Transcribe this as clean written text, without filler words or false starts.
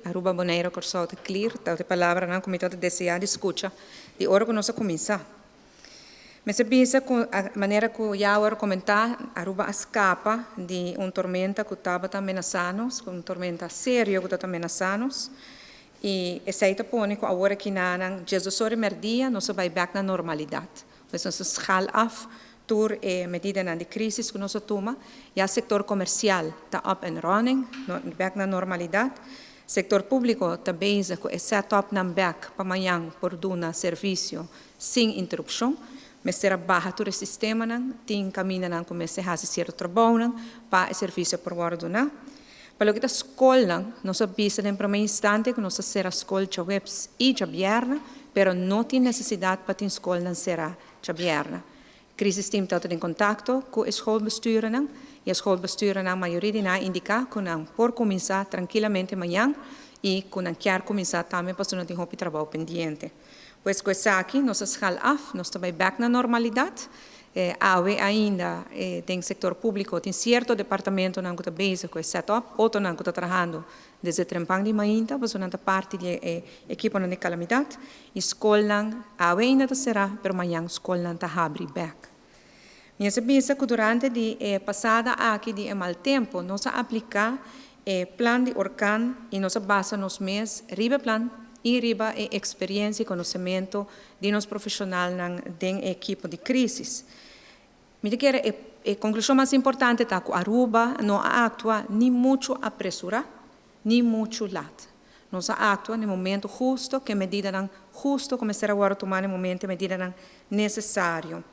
Aruba, Bonaire, Kòrsou ta clear, ta e palabranan ku mi ta deseá di skucha di ora ku nos a kuminsá. Mester bisa ku manera ku ya a komentá, Aruba a skapa di un tormenta ku tabata menasá nos, un tormenta serio ku tabata menasá nos. I esei ta pone ku awor aki na 12 or mèrdia nos a bai bèk na normalidat. Dus nos a schaal af tur e medidanan di krísis ku nos a tuma. Ya sektor komersial ta up and running, no, bèk na normalidat. Sektor públiko ta bezig ku e set-up nan bèk pa mañan por duna servisio sin interupshon. Mester a baha tur e sistemanan, tin kamindanan ku mester hasi sierto trabounan pa e servisio por wòrdu duná. Pa loke ta skolnan, nos a bisa den promé instante ku nos a sera skol djaweps i djabièrnè, pero no tin nesesidat pa tin skolnan será djabièrnè. Crisis team ta den kontakto ku e schoolbestuurnan i e schoolbestuurnan, mayoria di nan a indiká ku nan por kuminsá trankilamente mañan i ku nan kier kuminsá tambe pasobra nan tin hopi trabou pendiente. Pues ku esaki nos a schaal af, nos ta bai bèk na normalidat. Awe ainda den sektor públiko tin sierto departamentonan ku ta bezig ku e set-up, otronan ku ta trahando desde trempan di mainta, pasobra nan ta parti di e ekiponan di kalamidat. I skolnan awe ainda ta será, pero mañan skolnan ta habri bèk. Mi a bisa ku durante di e pasada aki di e mal tempu, nos a apliká e plan di orkan i nos a basa nos mes riba plan i riba e eksperensia i konosementu di nos profeshonalnan den ekipo di krísis. Mi ta kere e konklushon mas importante ta ku Aruba no a aktua ni muchu apresurá ni muchu lat. Nos a aktua na momento hustu, ku e medidanan hustu ku mester a wòrdu tumá na momento, medidanan nesesario.